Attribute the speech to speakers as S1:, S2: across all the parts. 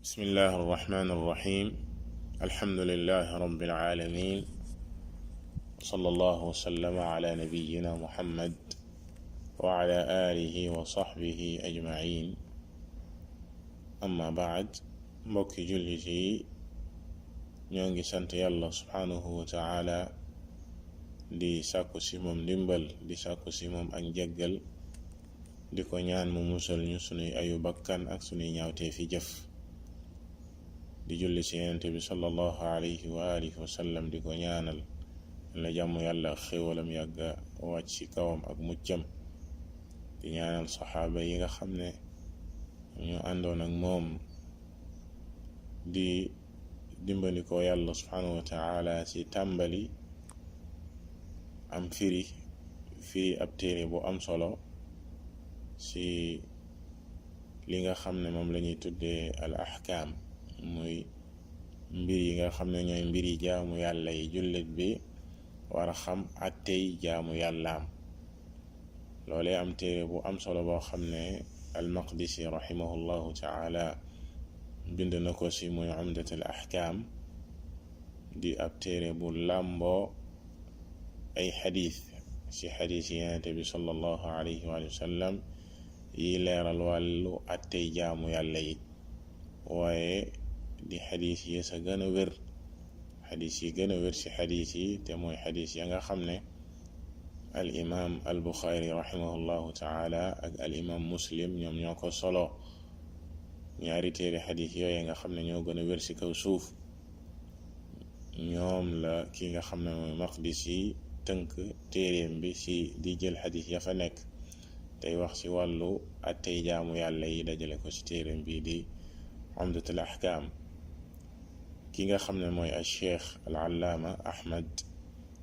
S1: bismillahi arrahmani irrahim alhamdulilahi rabbil alamin sallallahu wasallama ala nabiyina muhammad wa ala alihi wa sahbihi ajmain amma baad mbokki jullit yi ñoo ngi sant yàlla subhanahu wa taala di sàkku si moom ndimbal di sàkku si moom ak njëggal di ko ñaan mu musal ñu sunuy ayu bakkan ak sunuy ñaawtee fi jëf di julli ci yonent bi sallallahu alayhi wa alihi wa sallam di ko ñaanal la jàmm yàlla xéwalam yàgga wàcc ci kawam ak muccam di ñaanal saxaaba yi nga xam ne ñu àndoon ak moom di dimbali ko yàlla subhanahu wa taala ci tàmbali am firi ab téere bu am solo ci li nga xam ne moom lañuy tuddee al ahkaam muy mbir yi nga xam ne ñooy mbiri jaamu yàlla yi jullit bi war a xam àttey jaamu yàllaam loolee am téere bu am solo boo xam ne al maqdisi rahimahullahu taala bind na ko ci muy umdatul ahkaam di ab téere bu làmboo ay xadiis ci xadiis yi yonent bi sallallahu alayhi wa sallam yi leeral wàllu àttey jaamu yàlla yi waaye di xadiis yi sa gën a wér xadiis yi gën a wér ci xadiis yi te mooy xadiis ya nga xam ne al imaam al buxaari rahimahullahu taala ak al imaam muslim ñoom ñoo ko solo ñaari téere xadiis yooyu nga xam ne ñoo gën a wér ci kaw suuf ñoom la ki nga xam ne mooy maqdisi tënk téereem bi ci di jël xadiis ya fa nekk tey wax ci wàllu attey jaamu yàlla yi dajale ko ci téereem bi di umdatul ahkaam ki nga xam ne mooy al cheikh al allaama ahmad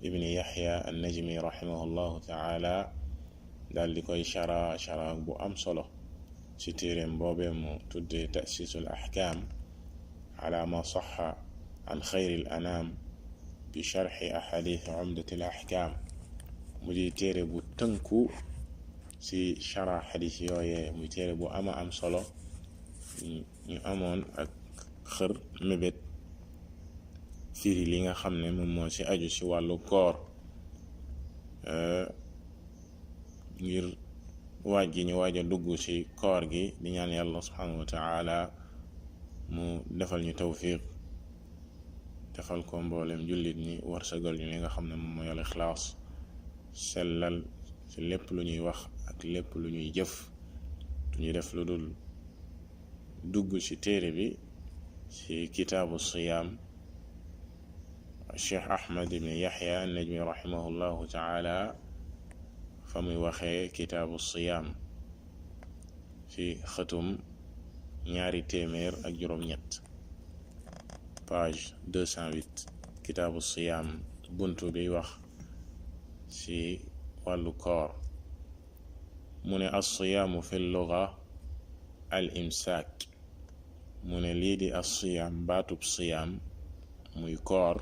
S1: ibni yaxya an najmi rahimahullahu taala daal di koy chara bu am solo ci téereem boobee mu tuddee ta'siisul ahkaam ala ma saxa an xayril anaam bi sharxi ahadith umdatil ahkaam mu di téere bu tënku ci chara xadis yooyee muy téere bu ama am solo ñu amoon ak xër mébét firi li nga xam ne moom moo ci aju ci wàllu koor ngir waaj gi ñu waaj a dugg ci koor gi di ñaan yàlla subhanahu wa taala mu defal ñu tawfiq defal ko mboolem jullit ñi warsagal ñu li nga xam ne moom mooy al ixlaas sellal ci lépp lu ñuy wax ak lépp lu ñuy jëf duñu def lu dul dugg ci téere bi ci kitaabu siyaam cheikh ahmad ibn yaxya najmi rahimahullahu taala fa muy waxee kitaabu siyaam ci xëtum 208 page 208 kitaabu siyaam buntu bi wax ci wàllu koor mu ne as-siyaamu fi lugha al imsaak mu ne lii di as-siyaam baatub siyaam muy koor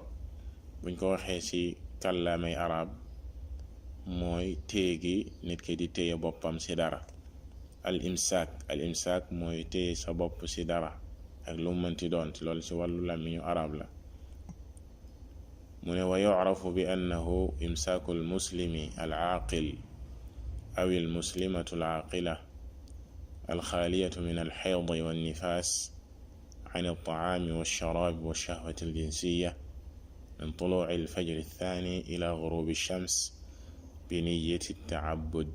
S1: buñ ko waxee ci kàllaamay arab mooy téye gi nit ki di téye boppam ci dara al imsaak mooy téye sa bopp ci dara ak lu mënti doon ci loolu ci wàllu làmmiñu arab la mu ne wa yu'rafu bi annahu imsaaku al muslimi al aaqil aw al muslimatu al aaqila al xaaliyatu min al xaydi wa nifaas an al taami wa sharaab wa shahwati al jinsiya min tuluuci al fajri al thaani ila guruubi shams bi niyyati taabud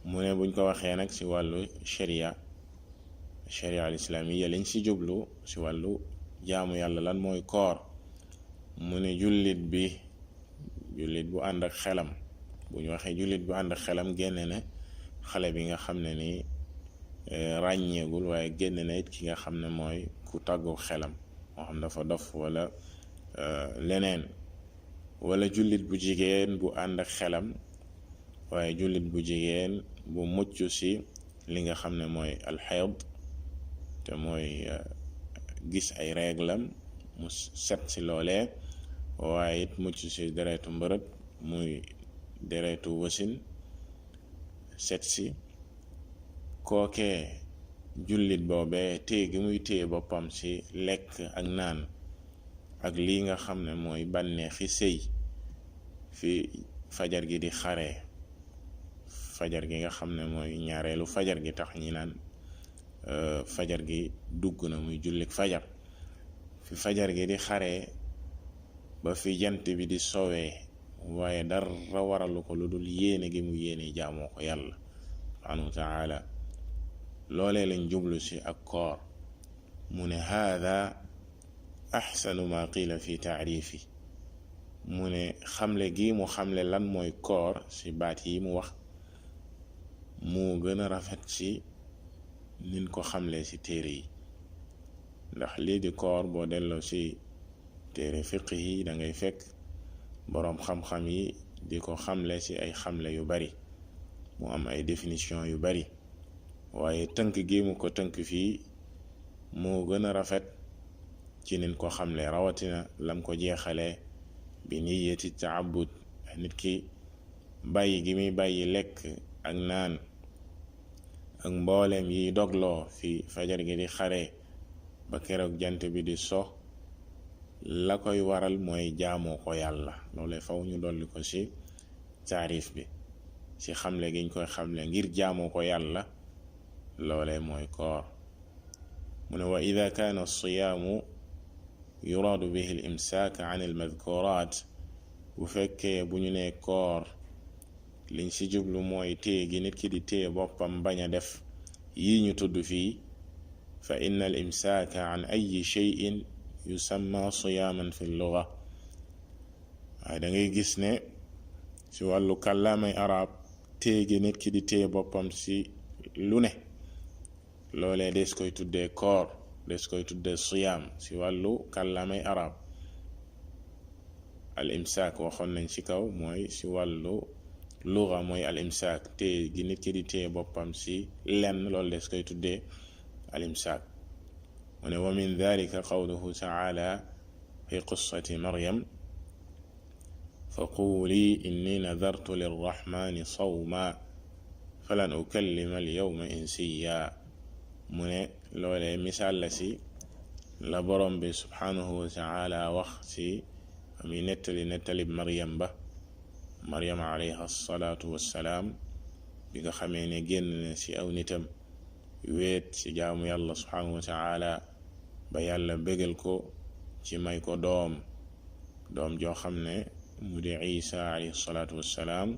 S1: mu ne buñ ko waxee nag ci wàllu sharia al islaamiya liñ ci jublu ci wàllu jaamu yàlla lan mooy koor mu ne jullit bu ànd ak xelam bu ñu waxee jullit bu ànd ak xelam génne na xale bi nga xam ne ni ràññeegul waaye génne na it ki nga xam ne mooy ku tàggu xelam moo xam dafa dof wala leneen wala jullit bu jigéen bu ànd ak xelam waaye jullit bu jigéen bu mucc ci li nga xam ne mooy alxayd te mooy gis ay réglam mu set ci loolee waaye it mucc ci deretu mbërëg muy deretu wasin set ci kookee jullit boobee téye gi muy téye boppam ci lekk ak naan ak lii nga xam ne mooy bànneexi sëy fi fajar gi di xaree, fajar gi nga xam ne mooy ñaareelu fajar gi tax ñi naan fajar gi dugg na, muy jullik fajar. fi fajar gi di xaree ba fi jant bi di sowee, waaye dara waralu ko lu dul yéene gi mu yéene jaamoo ko yàlla subhanahu wa taala. loolee lañ jublu ci ak koor. mu ne haada axsanu ma qiila fi taarifi, mu ne xamle gi mu xamle lan mooy koor ci baat yi mu wax moo gën a rafet ci nin ko xamle ci téere yi. ndax lii di koor boo delloo ci téere fiq yi da ngay fekk boroom xam-xam yi di ko xamle ci ay xamle yu bari, mu am ay définition yu bari, waaye tënk gi mu ko tënk fii moo gën a rafet ci nin ko xamle, rawatina lam ko jeexalee bi niyati taabud. nit ki bàyyi gi muy bàyyi lekk ak naan ak mbooleem yi dogloo fi fajar gi di xare ba keroog jant bi di so, la koy waral mooy jaamoo ko yàlla. loolee faw ñu dolli ko ci taarif bi, ci xamle giñ koy xamle ngir jaamoo ko yàlla. loolee mooy koor. mu ne wa ida kaana alsiyaamu yuraadu bihi al imsaak an al madkuraat, bu fekkee bu ñu nee koor liñ ci jublu mooy téye gi nit ki di téye boppam bañ a def yii ñu tudd fii, fa inna al imsaaka an ayi cheyin yusamma siyaaman fi lluga. waaye da ngay gis ne ci wàllu kàllaamay arab téye gi nit ki di téye boppam ci lu ne, loolee des koy tuddee koor, des koy tuddee siyaam ci wàllu kàllaamay arab. al imsaak waxoon nañ ci kaw mooy ci wàllu luga mooy al imsaak, téye gi nit ki di téye boppam ci lenn, loolu des koy tuddee al imsaak. mu ne wa min dalika qawluhu taala fi qissati maryam fa quuli inni nadartu lirrahmani sawma falan ukallima alyawma insiya. mu ne loolee misaal la ci la borom bi subhanahu wa taala wax ci ami nettali maryam ba, maryam alayha salaatu wassalaam, bi nga xamee ne génn na ci aw nitam weet ci jaamu yàlla subhanahu wa taala ba yàlla bégal ko ci may ko doom joo xam ne mu di isa alayhi salaatu wassalaam,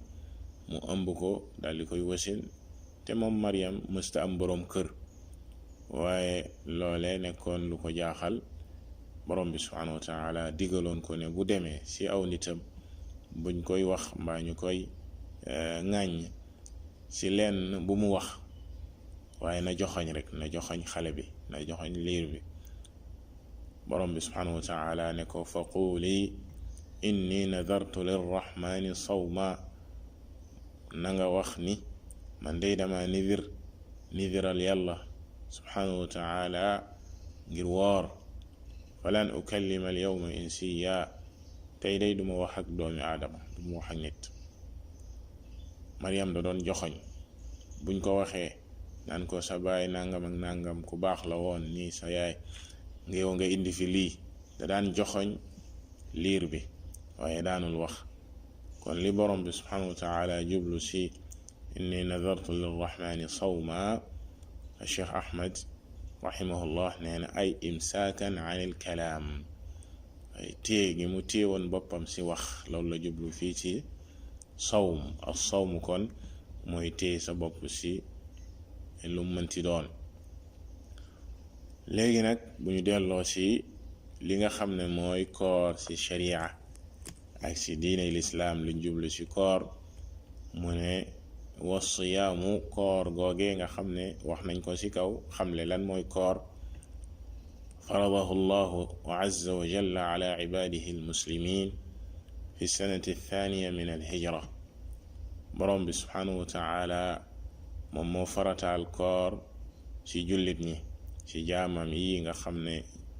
S1: mu ëmb ko daal di koy wasin. te moom maryam mësta am boroom kër, waaye loolee nekkoon lu ko jaaxal. borom bi subhanahu wa taala digaloon ko ne bu demee ci aw nitam buñ koy wax mbaa ñu koy ŋàññ ci lenn bu mu wax, waaye na joxoñ rek, na joxoñ xale bi, na joxoñ liir bi. borom bi subhanahu wa taala ne ko fa quuli inni nadartu lirrahmani sawma, na nga wax ni man day dama nidiral yàlla subhanahu wa taala ngir woor. falan ukallima al yawma insiya, tey day duma wax ak doomi aadama, duma wax ak nit. Maryam da doon joxoñ, buñ ko waxee naan ko sa baay nangam ak nangam ku baax la woon, nii sa yaay yow nga indi fi lii, da daan joxoñ liir bi waaye daanul wax. kon li borom bi subhanahu wa taala jublu ci inni nadartu lirrahmani sawma, Cheikh Ahmad rahimahullah nee na ay imsaakan an il kalaam, ay téye gi mu téewoon boppam ci wax, loolu la jublu fii ci sawm. ak sawm kon mooy téye sa bopp ci lu mënti doon. léegi nag bu ñu delloo ci li nga xam ne mooy koor ci sharia ak ci diine lislaam luñ jublu ci koor, mu ne wasiyaamu koor googee nga xam ne wax nañ ko ci kaw xamle lan mooy koor. faradahu llahu azza wa jalla ala ibadihi almuslimin fi sanati athaniya min alhijra. borom bi subhanahu wa taala moom moo farataal koor ci jullit ñi, ci jaamam yi nga xam ne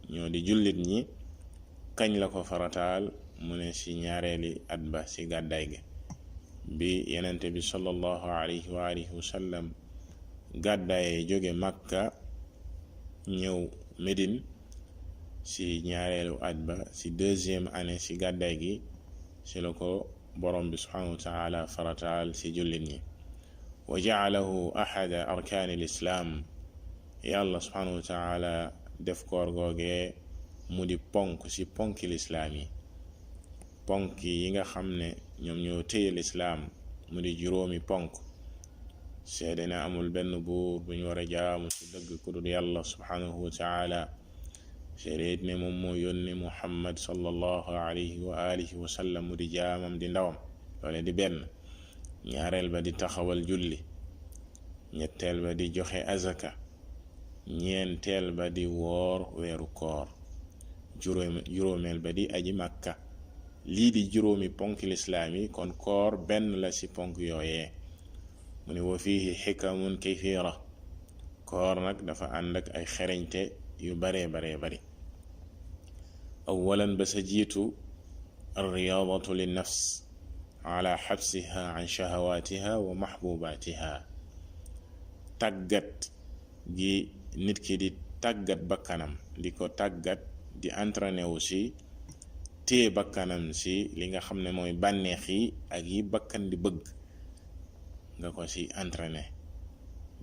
S1: ñoo di jullit ñi. kañ la ko farataal? mu ne ci ñaareeli at ba ci gàddaay gi, bi yenente bi sallallahu alayhi wa alihi wa sallam gàddaayee jóge Makka ñëw Médine ci ñaareelu at ba ci deuxième année ci gàddaay gi ci la ko borom bi subhanahu wa taala farataal ci jullit ñi wa ja'alahu ahada arkaani lislaam yàlla subhanahu wa taala def koor googee mu di ponk ci ponki lislaam yi ponk yi nga xam ne ñoom ñoo téye lislaam mu di juróomi ponk seede na amul benn buur bu ñu war a jaamu ci dëgg ku dul yàlla subhanahu wa taala seede it ne moom moo yónni muhammad sallallahu alayhi wa alihi wa sallam mu di jaamam di ndawam loole di benn ñaareel ba di taxawal julli ñetteel ba di joxe azaka ñeenteel ba di woor weeru koor juróomeel ba di aji màkka lii di juróomi ponk lislaam yi kon koor benn la ci ponk yooyee mu ne wa fiihi xikamun kathira koor nag dafa ànd ak ay xereñte yu baree bari awalan ba sa jiitu alriyaadatu linnafs ala xabsiha an shahawaatiha wa maxbubaatiha tàggat gi nit ki di tàggat bakkanam di ko tàggat di entraîné wu ci téye bakkanam ci li nga xam ne mooy bànneex yi ak yi bakkan di bëgg nga ko ci entraîné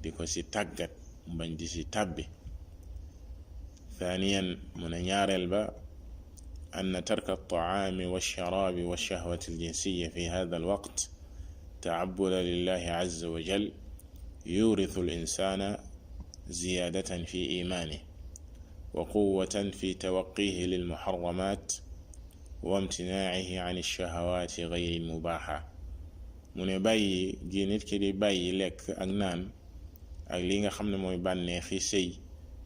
S1: di ko ci tàggat bañ di ci tàbbi ثانيا من ñaareel ba أن ترك الطعام والشراب والشهوة الجنسية في هذا الوقت تعبدا لله عز وجل يورث الإنسان زيادة في إيمانه وقوة في توقيه للمحرمات وامتناعه عن الشهوات غير المباحة mu ne bàyyi gi nit ki di bàyyi lekk ak naan ak li nga xam ne mooy bànneexi sëy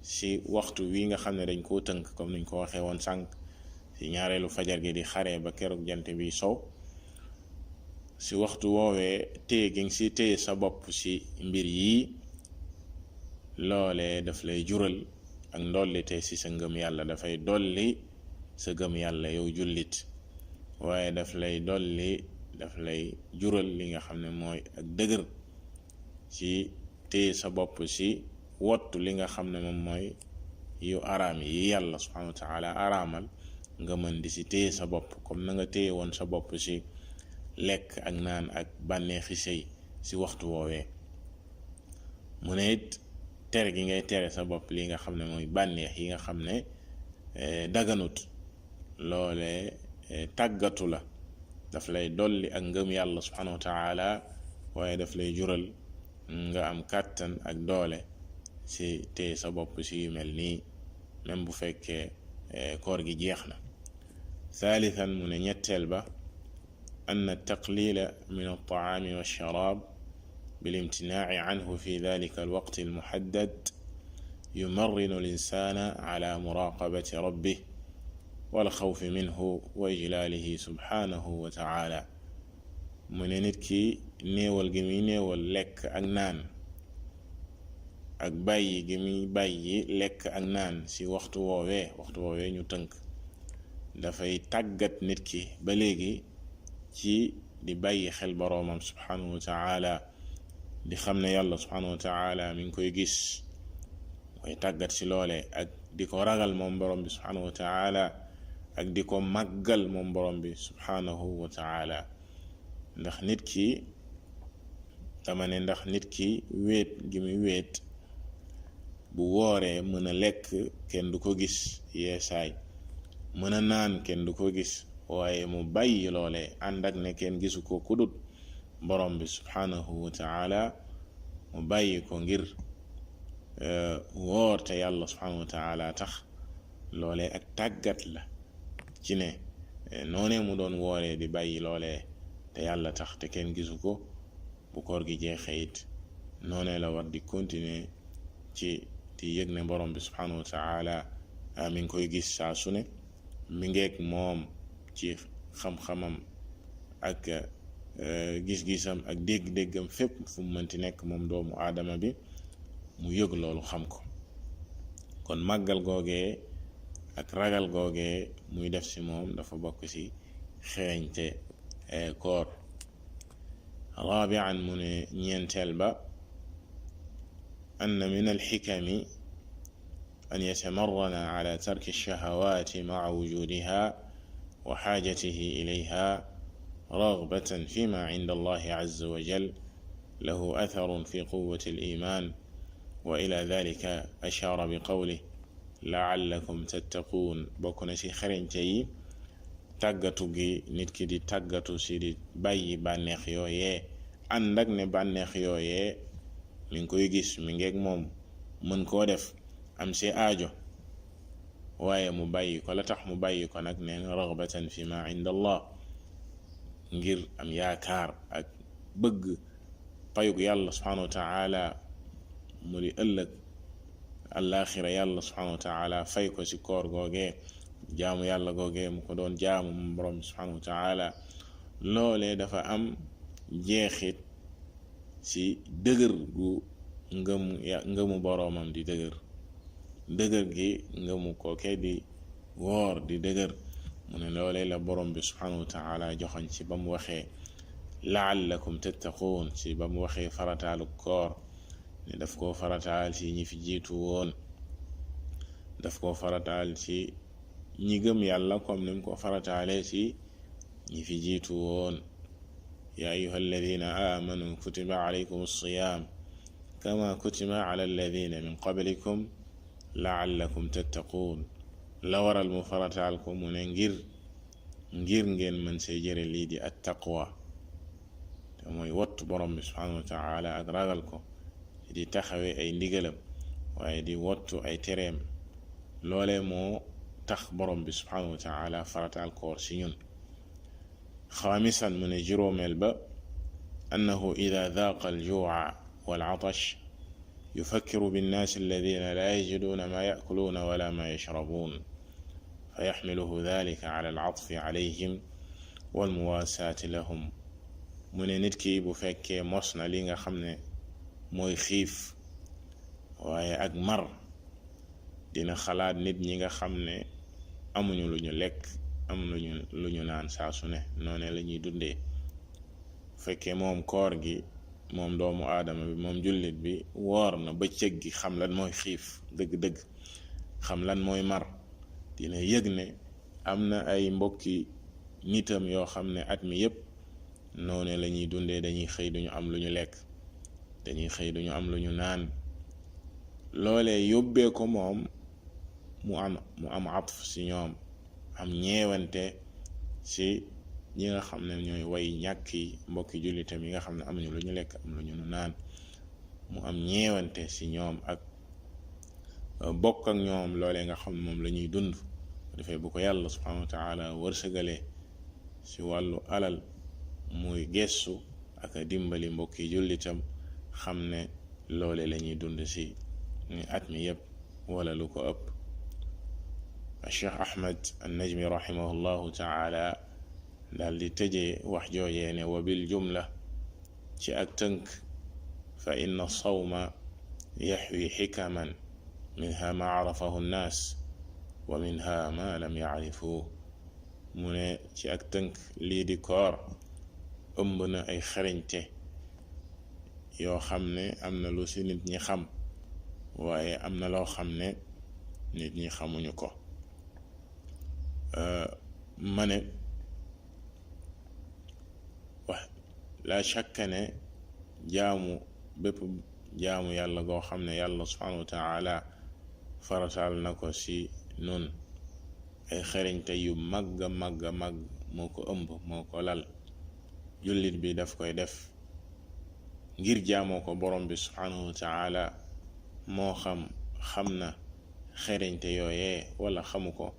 S1: ci waxtu wi nga xam ne dañ koo tënk comme niñ ko waxee woon sànq ci ñaareelu fajar gi di xaree ba keroog jant bi sow ci waxtu woowee téye gi ci téye sa bopp ci mbir yi loole daf lay jural ak ndollite ci sa ngëm yàlla dafay dolli sa gëm yàlla yow jullit waaye daf lay jural li nga xam ne mooy ak dëgër ci téye sa bopp ci wottu li nga xam ne moom mooy yu araam yi yàlla subhanahu wa taala araamal nga mën di ci téye sa bopp comme na nga téye woon sa bopp ci lekk ak naan ak bànneexi sëy ci waxtu woowee mu ne it tere gi ngay tere sa bopp li nga xam ne mooy bànneex yi nga xam ne daganut loole tàggatu la daf lay dolli ak ngëm yàlla subhanahu wa taala waaye daf lay jural nga am kàttan ak doole ci téye sa bopp ci yu mel nii même bu fekkee koor gi jeex na thalithan mu ne ñetteel ba أن التقليل من الطعام والشراب بالامتناع عنه في ذلك الوقت المحدد يمرن الإنسان على مراقبة ربه والخوف منه وإجلاله سبحانه وتعالى mu ne nit ki néewal gi muy néewal lekk ak naan ak bàyyi gi muy bàyyi lekk ak naan ci waxtu woowee ñu tënk dafay tàggat nit ki ba léegi ci di bàyyi xel boroomam subhanahu wa taala di xam ne yàlla subhanahu wa taala mi ngi koy gis mooy tàggat ci loole ak di ko ragal moom borom bi subhanahu wa taala ak di ko màggal moom borom bi subhanahu wa taala ndax nit ki wéet gi muy wéet bu wooree mën a lekk kenn du ko gis yeesaay mën a naan kenn du ko gis waaye mu bàyyi loole ànd ak ne kenn gisu ko kudut borom bi subhanahu wa taala mu bàyyi ko ngir woor te yàlla subhanahu wa taala tax loole ak tàggat la ci ne noonee mu doon wooree di bàyyi loole te yàlla tax te kenn gisu ko bu koor gi jeexee it noonee la war di continuer ci di yëg ne borom bi subhanahu wa taala mi ngi koy gis saa su ne mi ngeeg moom ci xam-xamam ak gis-gisam ak dégg-déggam fépp fu mu mënti nekk moom doomu aadama bi mu yëg loolu xam ko kon màggal googee ak ragal googee muy def ci moom dafa bokk ci xereñte koor rabian mu ne ñeenteel ba ann min alxikami أن يتمرن على ترك الشهوات مع وجودها وحاجته إليها رغبة فيما عند الله عز وجل له أثر في قوة الإيمان. وإلى ذلك أشار بقوله لعلكم تتقون. بكنا سي خرنتي tàggatu gi nit ki di tàggatu si di bàyyi bànneex yooyee ànd ak ne bànneex yooyee mi ngi koy gis mi ngeeg moom mën koo def am si aajo waaye mu bàyyi ko la tax mu bàyyi ko nag neen raghbatan fi ma inda allah ngir am yaakaar ak bëgg payug yàlla subhanahu wa taala mu di ëllëg àllaaxira yàlla subhanahu wa taala fay ko si koor googee jaamu yàlla googee mu ko doon jaamu moom borom subhanahu wa taala. loolee dafa am jeexit ci dëgër gu ngëmu boroomam di dëgër gi ngëmu kooke di woor di dëgër. mu ne loolee la borom bi subhanahu wa taala joxoñ ci ba mu waxee la'allakum tattaquun, ci ba mu waxee farataalu koor ne daf koo farataal ci ñi fi jiitu woon, daf koo farataal ci ñi gëm yàlla comme nim ko farataale ci ñi fi jiitu woon. ya ayuha alladina amanu kutiba alaykum as-siyam kama kutiba ala alladina min qablikum la'allakum tattaqun. la waral mu farataal ko mu ne ngir ngeen mën see jëre lii di at taqwa te mooy wattu borom bi subhanahu wa taala ak ragal ko di taxawee ay ndigalam waaye di wattu ay tereem. loolee moo tax borom bi subhanahu wa taala farataal koor si ñun. xaamisan mu ne juróomeel ba annahu ida daaqa aljuuca walcatash yufakkiru binnaasi alladina laa yajiduuna maa yaakuluuna wala maa yashrabuun fa yaxmiluhu dalika ala alcatfi calayhim walmuwaasaati lahum. mu ne nit ki bu fekkee mos na li nga xam ne mooy xiif waaye ak mar dina xalaat nit ñi nga xam ne amuñu lu ñu lekk amuñu lu ñu naan saa su ne noone la ñuy dundee. fekkee moom koor gi moom doomu aadama bi moom jullit bi woor na bëccëg gi xam lan mooy xiif dëgg-dëgg, xam lan mooy mar, dina yëg ne am na ay mbokki nitam yoo xam ne at mi yépp noone la ñuy dundee. dañuy xëy duñu am lu ñu lekk, dañuy xëy duñu am lu ñu naan. loolee yóbbee ko moom mu am atf si ñoom, am ñeewante si ñi nga xam ne ñooy way ñàkki mbokki jullitam yi nga xam ne amuñu lu ñu lekk am lu ñu naan. mu am ñeewante si ñoom ak bokk ak ñoom loolee nga xam ne moom la ñuy dund. dafay bu ko yàlla subhanahu wa taala wërsëgalee si wàllu alal muy gestu ak a dimbali mbokki jullitam xam ne loole la ñuy dund si ni at mi yépp wala lu ko ëpp. Cheikh Ahmad an-Najmi rahimahullahu taala daal di tëjee wax joojee ne wa bil jumla ci ak tënk fa inna sawma yaxwi xikaman minha ma arafahu nnaas wa minha ma lam yacrifuhu. mu ne ci ak tënk lii di koor ëmb na ay xarañte yoo xam ne am na lu si nit ñi xam waaye am na loo xam ne nit ñi xamuñu ko. ma ne wax la shakka ne bépp jaamu yàlla goo xam ne yàlla subhanahu wa taala farataal na ko si nun ay xarañte yu màgga màgga màgg moo ko ëmb moo ko lal. jullit bi daf koy def ngir jaamoo ko borom bi subhanahu wa taala, moo xam na xarañte yooyee wala xamu ko,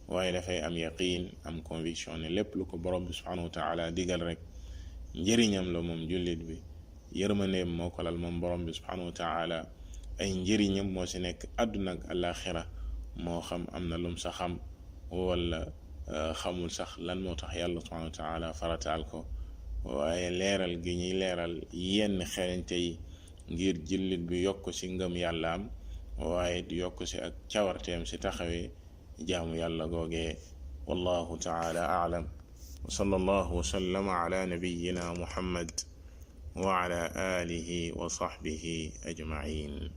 S1: waaye dafay am yaqiin am conviction ne lépp lu ko borom bi subhanahu wa taala digal rek njëriñam la moom jullit bi. yërmandeem moo ko lal moom borom bi subhanahu wa taala, ay njëriñam moo ci nekk àdduna ak àllaaxira. moo xam am na lum sa xam wala xamul sax lan moo tax yàlla subhanahu wa taala farataal ko, waaye leeral gi ñuy leeral yenn xarañte yi ngir jullit bi yokk ci ngëm yàllaam waaye di yokk ci ak cawarteem ci taxawee jaamu yàlla googee. wallahu taala a'lam wa sallallahu wa sallama ala nabiyyina muhammad wa ala alihi wa sahbihi ajma'in.